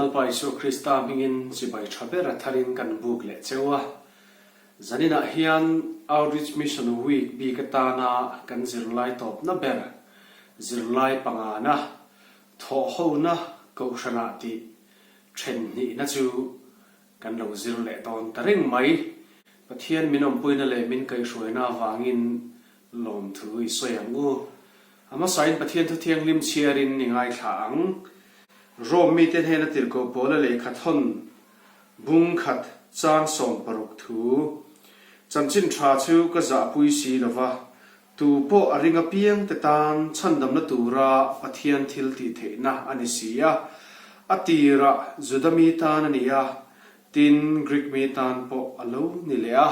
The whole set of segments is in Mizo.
Lalpa Isua Krista hmingin chibai tha ber a tharin kan buk leh cheu a. Zaninah hian Outreach Mission Week bik atana kan zirlai tawpna ber, zirlai pangana, thawhhona kohhranah tih then hnihna chu Kan lo zir leh dawn ta reng mai. Pathian min awmpuina leh min kaihhruaina avangin lawmthu i sawi ang u. A hmasain Pathian thu thianghlim chhiarin i ngaithla ang. Rome mite hnena tirhkoh Paula lehkha thawn bung khat chang 60 thu, Chanchin tha chu ka zahpui si lova, tu pawh a ring apiang te tan chhandamna tura Pathian thil tih theihna a ni si a. A tirah Juda mi tan a ni a, tin Greek mi tan pawh a lo ni leh a.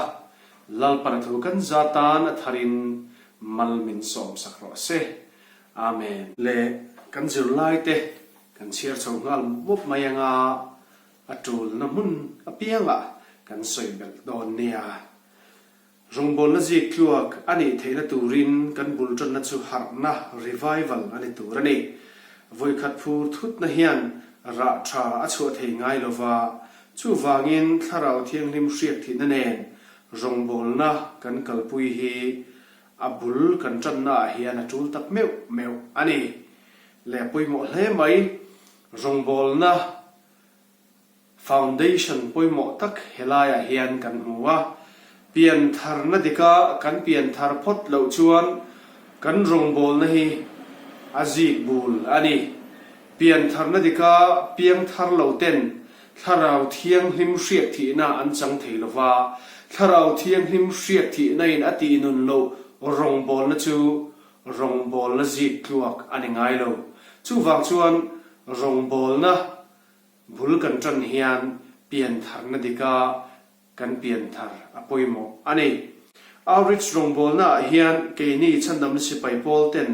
Lalpana thu kan za tan a tharin mal min sawmsak rawh se. Amen. Le kan zirlaite kan chhiar chho nghal mawp mai anga a tulna hmun apiangah kan sawi belh dawn nia. Rawngbawlna zik tluak a nih theihna turin kan bul tanna chu harhna, revival, a ni tur a ni. Vawikhat phur thutna hian rah tha a chhuah thei ngai lo va, chuvangin Thlarau Thianghlim hriak thihna nen rawngbawlna kan kalpui hi a bul kan tanna ah hian a tul tak meuh meuh a ni. Leh a pawimawh hle mai, rawngbawlna Foundation pawimawh tak helaiah hian kan hmu a, piantharna dika kan pianthar phawt loh chuan kan rawngbawlna hi a zik bul a ni. Piantharna dika piangthar lo ten Thlarau Thianghlim hriak thihna an chang thei lo va, Thlarau Thianghlim hriak thihna in a tih nun loh rawngbawlna chu rawngbawlna zik tluak a ni ngai lo. Chuvang chuan rawngbawlna Bul kan ṭan hian piantharna dika kan pianthar a pawimawh a ni. Outreach rawngbawlnaah hian keini chhandamna sipai pawl ten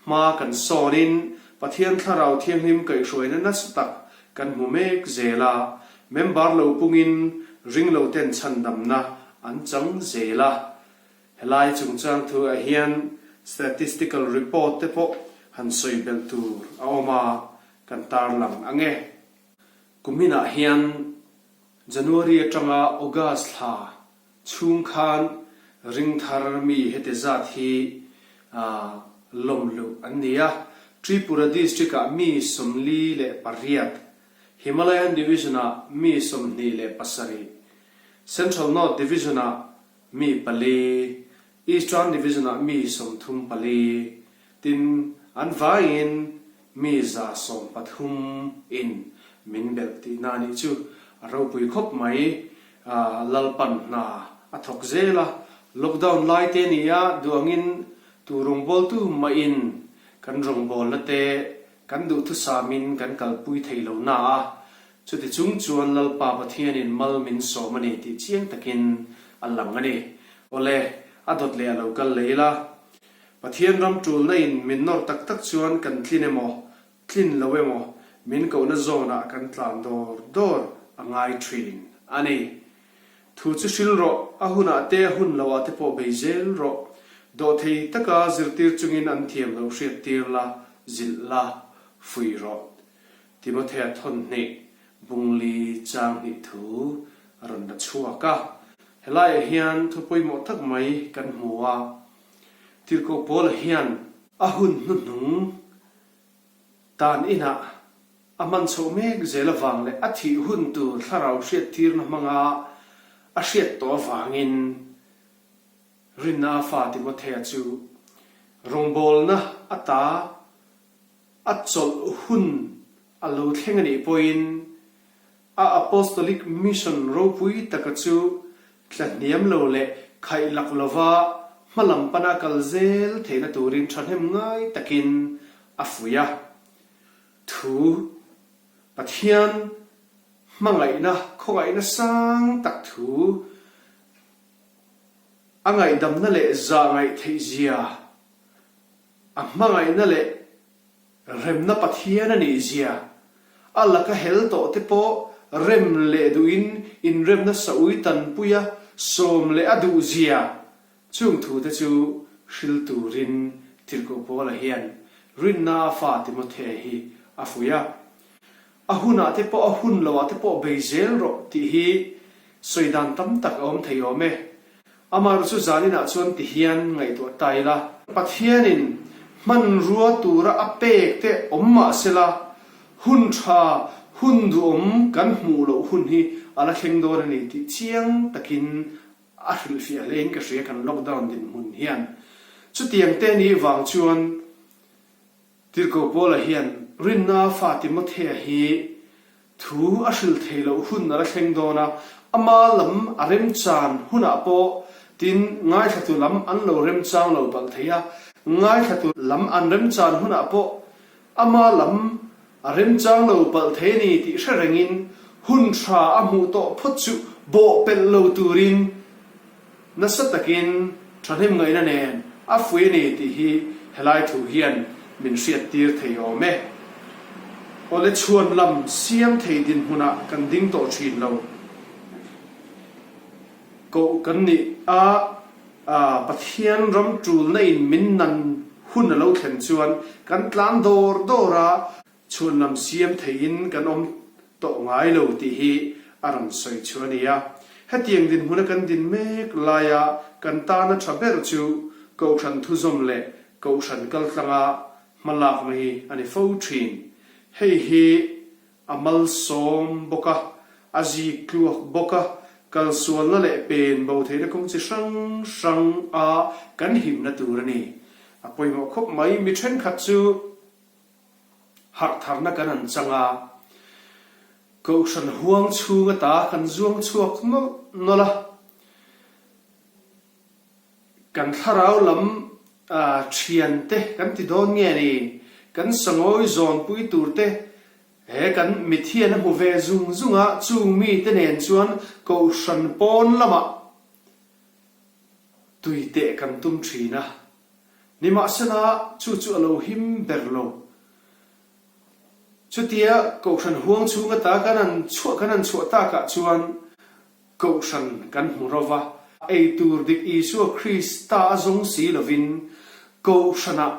hma kan sawnin Pathian Thlarau Thianghlim kaihhruaina nasa tak kan hmu mek zel a, member lo pungin ringlo ten chhandamna an chang zel a. Helai chungchang thuah hian statistical report te pawh han sawi belh tur a awm a, Kan tarlang ang e. Kuminah hian January atanga August thla chhung khan ring thar mi heti zat hi lawm luh an ni a. Tripura District-ah mi 48, Himalayan Division-ah mi 27, Central North Division-ah mi pali, Eastern Division-ah mi 34, tin an vaiin mi 113 in min belh tihna a nih chu. A ropui khawp mai, Lalpan hna a thawk zel a, lockdown lai te a ni a, duh angin tu rawngbawltu mahin kan rawngbawlna te kan duhthusamin kan kalpui thei lo na a, Chuti chung chuan Lalpa Pathianin mal min sawm a ni tih chiang takin a lang a ni. Awle, a dawt leh a lo kal leh ila. Pathian ram tulna in min nawr tak tak chuan kan tlin emaw, tlin lo emaw, min kohna zawnah kan tlan dawr dawr a ngai thin a ni. Thu chu hril rawh, a hunah te a hun loah te pawh bei zel rawh. Dawhthei taka zirtir chungin an thiam loh hriattir la, zilh la, fuih rawh. Timothea thawn hnih bungli chang hnih thu a rawn la chhuak a. Helaiah hian thu pawimawh tak mai kan hmu a, Tirhkoh Paula hian a hun hnuhnung tan inah a hman chhoh mek zel avang leh a thih hun tur thlarau hriattirna hmanga a hriat tawh avangin rinna a fa Timothea chu rawngbawlna ata A chawlh hun a lo thleng a nih pawhin a Apostolic Mission ropui taka chu tlahniam lo leh khaihlak lova hmalam pana kal zel theihna turin thahnem ngai takin a fuih a. Thu Pathian hmangaihna khawngaihna sang tak thu a ngaihdamna leh zah ngaih theihzia A hmangaihna leh remna Pathian a nih zia, a laka hel tawh te pawh rem leh duhin inremna saui tanpuia sawm leh a duh zia, chung thu te chu hril turin Tirhkoh Paula hian rinna a fa Timothea hi a fuih a. A hunah te pawh a hun loah te pawh bei zel rawh tih hi sawi dan tam tak a awm thei awm e. Amaherawhchu zaninah chuan ti hian ngaihtuah ta ila. Pathianin hmanrua tura a pek te awm mah sela, hun tha, hun duhawm kan hmuh loh hun hi a la thleng dawn a ni tih chiang takin a hrilhfiah hlein ka hria kan lockdown dinhmun hian. Chutiang te nih vang chuan Tirhkoh Paula hian rinna fa Timothea hi thu a hrilh thei loh hun a la thleng dawn a, ama lam a remchan hunah pawh tin ngaithlatu lam an lo remchang lo palh thei a, ngaithlatu lam an remchan hunah pawh ama lam a remchang lo palh thei a ni tih hre rengin hun tha a hmuh tawh phawt chu bawhpelh lo turin Nasa takin thahnem ngaihna nen a fui a ni tih hi helai thu hian min hriattir thei awm e. Awle chhuan lam siam thei dinhmunah kan ding tawh thin lo. Koh kan nih a, Pathian ram tulna in min nan hun a lo thlen chuan kan tlan dawr dawr a, Chhuanlam siam theihin kan awm tawh ngai lo tih hi a rawn sawi chu a ni a. Hetiang dinhmuna kan din mek laia kan tana tha ber chu Kohhran thuzawm leh Kohhran kaltlanga hmalakna hi a ni fo thin. Hei hi a malsawm bawk a, a zik tluak bawk a, kalsualna leh pen bo theihna kawng chi hrang hrang a kan himna tur a ni. A pawimawh khawp mai. Mi thenkhat chu. Harhtharna kan an chang a, Kohhran huang chhung ata kan zuang chhuak nawlh nawlh a, kan thlarau lam thiante kan ti dawn nge ni, kan sangawi zawnpui turte he kan mithian a hmu ve zung zung a, chung mite nen chuan Kohhran pawn lamah tui teh kan tum thin a. Nimahsela, chu chu a lo him ber lo. Chutia Kohhran huang chhung ata kan han chhuah kan han chhuah takah chuan Kohhran kan hmu ro va, ei tur dik Isua Krista a zawng si lovin Kohhranah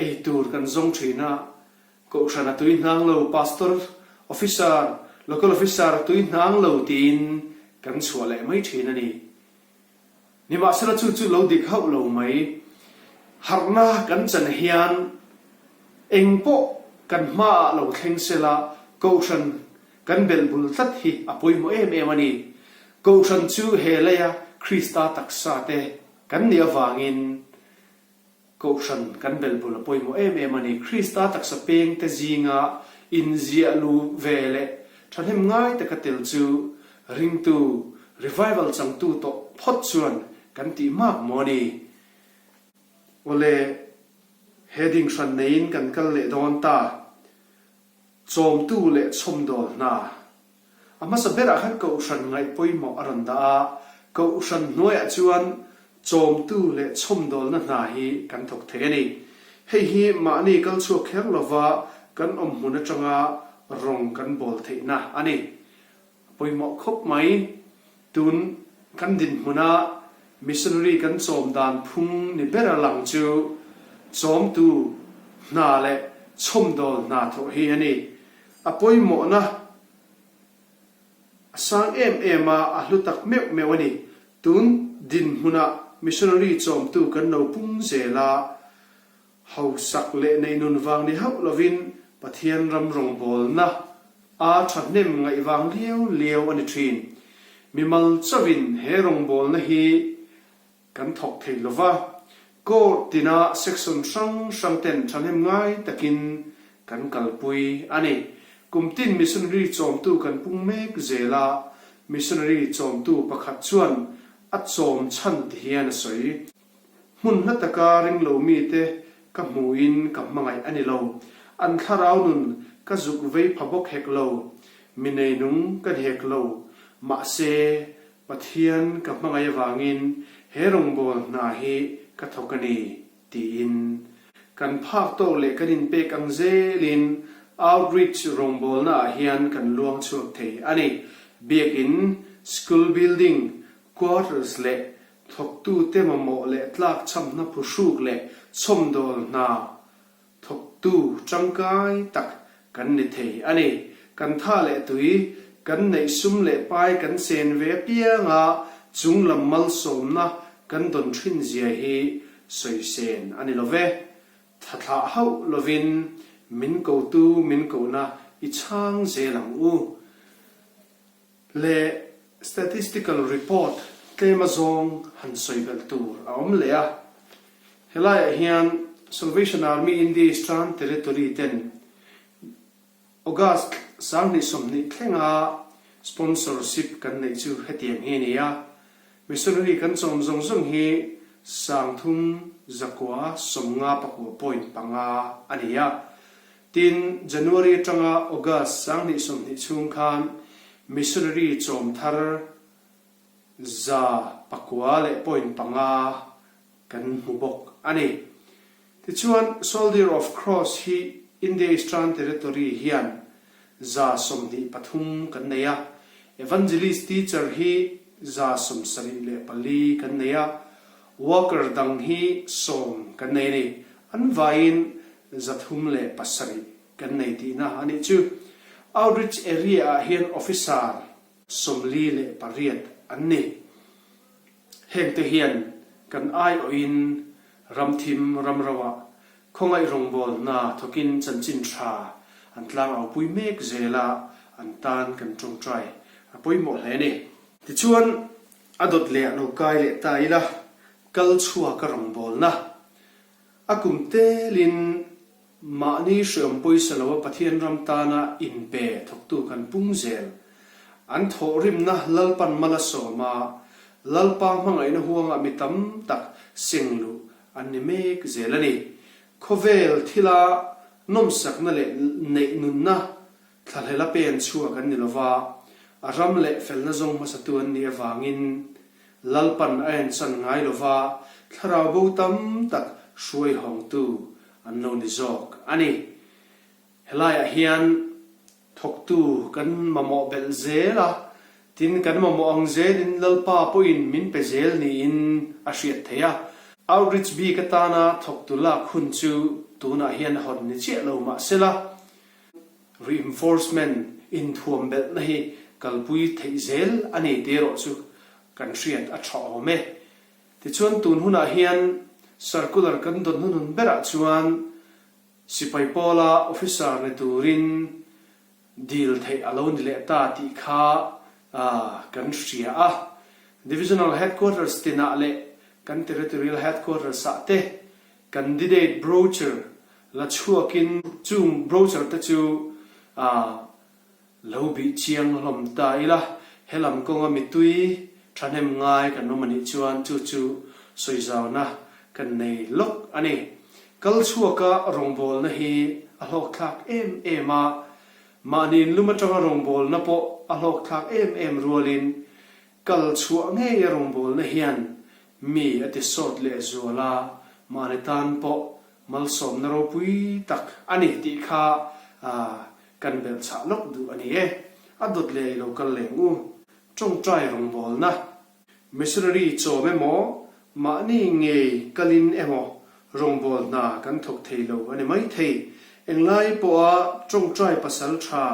ei tur kan zawng thin a, Kohhran a tui hnang lo, Pastor, Officer, Local Officer a tui hnang lo tiin kan chhuah leh mai thin a ni. Nimahsela chu chu lo dik hauh lo mai. Harhna kan chan hian eng pawh kan hmaah lo thleng sela Kohhran kan belh bul tlat hi a pawimawh em em a ni. Kohhran chu he leia Krista taksa te kan nih avangin Kohhran kan belh bul a pawimawh em em a ni. Krista taksa peng te zinga inziah lu ve leh thahnem ngai taka tel chu ringtu revival changtu tawh phawt chuan kan tih mak maw ni? Awle, he ding hran neiin kan kal leh dawn ta. Chawmtu leh chhawmdawl hna. A hmasa berah khan Kohhran ngaih pawimawh a rawn dah a, Kohhran hnuaiah chuan chawmtu leh chhawmdawlna hna hi kan thawk thei a ni. Hei hi mahni kal chhuak kher lova kan awm hmun atanga rawng kan bawl theihna a ni. A pawimawh khawp mai. Tun kan dinhmuna missionary kan chawm dan phung ni bera lang chu chawmtu hna leh chhawmdawl hna thawh hi a ni. A pawimawhna a sang em em a, a hlu tak meuh meuh a ni. Tun dinhmunah missionary chawmtu kan lo pung zel a, hausak leh neihnun vang ni hauh lovin Pathian ram rawngbawlna a thahnem ngaih vang liau liau a ni thin. Mimal chauhin he rawngbawlna hi Kan thawk thei lo va, Court tina section hrang hrang ten thahnem ngai takin kan kalpui a ni. Kum tin missionary chawmtu kan pung mek zel a, missionary chawmtu pakhat chuan a chawm chhan ti hian a sawi. Hmun hla taka ring lo mite ka hmuin ka hmangaih a ni lo. An thlarau nun ka zuk vei pha bawk hek lo. Mi neinung ka ni hek lo. Mahse, Pathian ka hmangaih avangin he rawngbâwl hna hi ka thawk a ni, tiin. Kan phak tawk leh kan inpek ang zelin outreach rawngbâwlnaah hian kan luang chhuak thei a ni. Biakin, school building, quarters leh thawktute mamawh leh tlakchhamna phuhruk leh chhawmdawl hna thawktu tangkai tak. Kan ni thei a ni. Kan tha leh tui, kan neih sum leh pai kan chen ve apianga chunglam malsawmna kan dawn thin zia hi sawi sen a ni lo ve. Tha thlah hauh lovin min kotu min kohna i chhang zel ang u. Leh statistical report tlem azawng han sawi belh tur a awm leh a. Helaiah hian Salvation Army India Eastern Territory ten August 2020 thlenga sponsorship kan neih chu hetiang hi a ni a. Missionary kan chawm zawng zawng hi 3959 point panga a ni a. Tin, January atanga August 2020 chhung khan missionary chawm thar 900 leh point panga kan hmu bawk a ni. Tichuan, Soldier of Cross hi India Eastern Territory hian 23 kan nei a, Evangelist Teacher hi 74 kan nei a, Worker dang hi 10 kan nei a ni. An vaiin 307 kan nei tihna a nih chu. Outreach Area ah hian Officer 48 an ni. Hengte hian kan aiawhin ramthim ramroah khawngaih rawngbâwl hna thawkin chanchin ṭha an tlangau-pui mek zel a, an tan kan ṭawngṭai a pawimawh hle a ni. Tichuan, a dawt leh a lo kai leh ta ila, kal chhuak a rawngbâwlna a kum telin Mahni hreawm pawisa loa Pathian ram tana inpe thawktu kan pung zel. An thawhrimna Lalpan mal a sawm a, Lalpa hmangaihna huangah mi tam tak seng luh an ni mek zel a ni. Khawvel thila nawmsakna leh neih nunna thlahlela pen chhuak an ni lova, a ram leh felna zawng hmasatu an nih avangin Lalpan a enchan ngai lova, thlarau bo tam tak hruai hawngtu an lo ni zawk a ni. Helaiah hian thawktu kan mamawh belh zel a, tin kan mamawh ang zelin Lalpa pawhin min pe zel niin a hriat theih a. Outreach bik atana thawktu lak hun chu tunah hian hawn ni chiah lo mah sela, Reinforcement inthuam belhna hi kalpui theih zel a ni tih erawh chu kan hriat a tha awm e. Tichuan tun hunah hian circular kan dawn hnunhun berah chuan sipai pawla officer ni turin dil theih a lo ni leh ta tih kha kan hria a. Divisional Headquarters tinah leh kan Territorial Headquarters ah te Candidate brochure la chhuakin chung brochure te chu lo bih chiang hlawm ta ila, helam kawnga mitui thahnem ngai kan awm anih chuan chu chu sawizauna kan nei lawk a ni. Kal chhuaka rawngbawlna hi a hlawkthlak em em a, mahni inlum atanga rawngbawlna pawh a hlawkthlak em em rualin Kal chhuah ngei a rawngbawlna hian mi a ti sawt leh zual a, mahni tan pawh malsawmna ropui tak a ni tih kha kan belh chhah lawk duh a ni e. A dawt leh i lo kal leng u. Tawngtai rawngbawlna, missionary chawm emaw, mahni ngei kalin emaw rawngbâwl hna kan thawk thei lo a ni mai thei. Englai pawha tawngtai pasal tha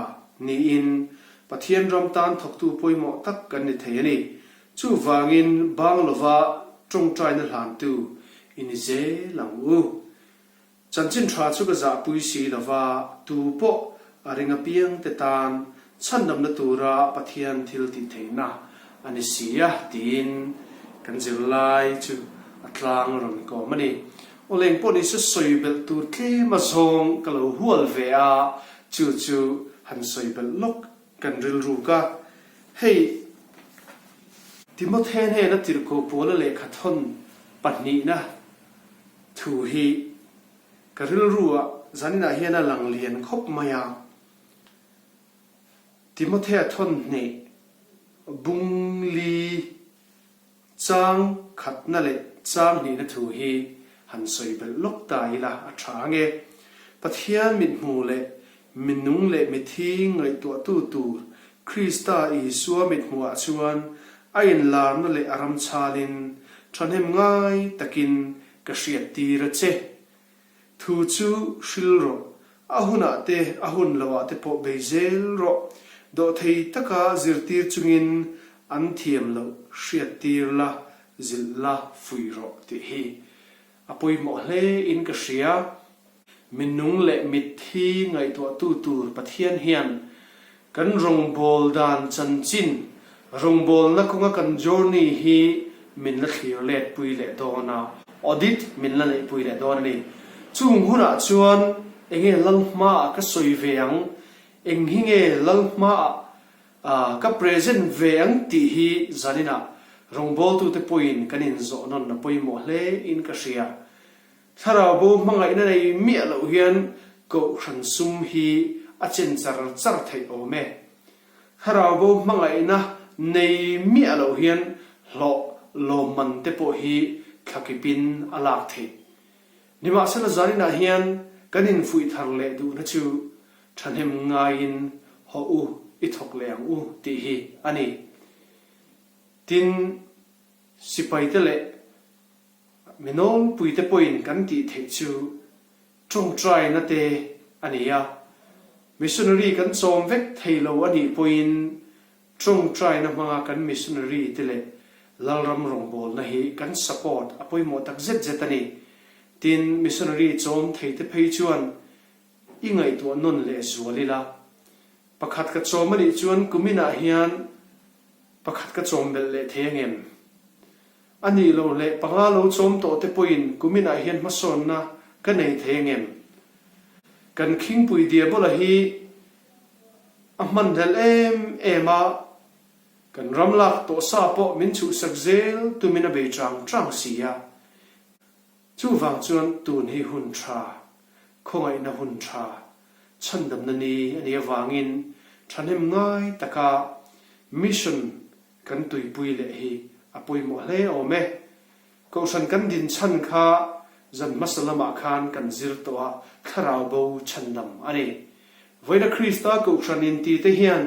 niin Pathian ram tan thawktu pawimawh tak kan ni thei a ni. Chuvangin bang lova tawngtaina hlantu i ni zel ang u. Chanchin tha chu ka zahpui si lova, tu pawh a ring apiang te tan chhandamna tura Pathian thil tih theihna a ni si a, tiin kan zirlai chu a tlang rawn kawm a ni. Awleng pawh nise sawi belh tur tlem a zawng ka lo hual ve a, chu chu han sawi belh lawk kan rilruk a. Hei Timothe hnena tirhkoh Paula lehkha thawn pahnihna Thu hi ka rilru ah zaninah hian a lang lian khawp mai a, Timothea thawn hnih bung li chang khatna leh chang hnihna thu hi han sawi belh lawk ta ila a tha ang e. Pathian mithmu leh minung leh mithi ngaihtuahtu tur Krista Isua mithmuhah chuan a inlarna leh a ram chhalin thahnem ngai takin ka hriattir a che. Thu chu hril rawh. A hunah te, a hun loah te pawh bei zel rawh. Dawhthei taka zirtir chungin an thiam loh hriattir la, zilh la fuih rawh tih hi a pawimawh hle in ka hria. Minung leh mitthi ngaihtuahtu tur Pathian hian kan rawngbâwl dan chanchin, rawngbâwlna kawnga kan journey hi min la thlir let pui leh dawn a, audit min la neih pui leh dawn a ni. Chung hunah chuan enge Lal hmaah ka sawi ve ang, eng hi nge Lal hmaah ka present ve ang tih hi zaninah rawngbâwltute pawhin kan inzawh nawn a pawimawh hle in ka hria. Thlarau bo hmangaihna nei miah loh hian Kohhran sum hi a chen char char theih awm e. Thlarau bo hmangaihna nei miah loh hian hlawh lawmman te pawh hi thlakipin a lak theih. Nimahsela zaninah hian kan infuih thar leh duhna chu thahnem ngaiin hawh u i thawk leh ang u tih hi a ni. Tin, sipaite leh Mi nawlpuite pawhin kan tih theih chu tawngtaina te a ni a, missionary kan chawm vek thei lo a nih pawhin tawngtaina hmanga kan missionary te leh Lalram rawngbawlna hi kan support a pawimawh tak zet zet a ni. Tin, missionary chawm thei te phei chuan i ngaihtuah nawn leh zual ila, pakhat ka chawm a nih chuan kuminah hian pakhat ka chawm belh leh thei angem? A nih loh leh panga lo chawm tawh te pawhin kuminah hian hmasawnna ka nei thei angem? Kan khingpui Diabola hi a hmanhlel em em a, kan ram lak tawh sa pawh min chhuhsak zel tumin a bei chang chang si a. Chuvang chuan tun hi hun tha, khawngaihna hun tha, chhandamna ni a nih avangin thahnem ngai taka mission Kan tuipui leh hi a pawimawh hle awm e. Kohhran kan din chhan kha zan hmasa lamah khan kan zir tawh a, thlarau bo chhandam a ni. Vawiina Krista kohhran inti te hian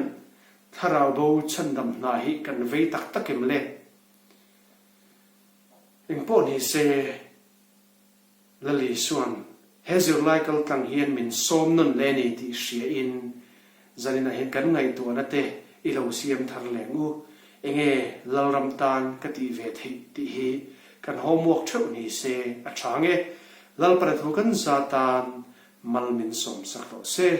thlarau bo chhandam hna hi kan vei tak tak em le? Engpawh ni se. Lali chuan he zirlai kaltlang hian min sawm nawn leh a ni tih hria in zaninah hian kan ngaihtuahna te i lo siam thar leng u, enge Lalram tan ka tih ve theih tih hi kan homework theuh ni se a tha nge, Lalpana thu kan za tan mal min sawm sak rawh se.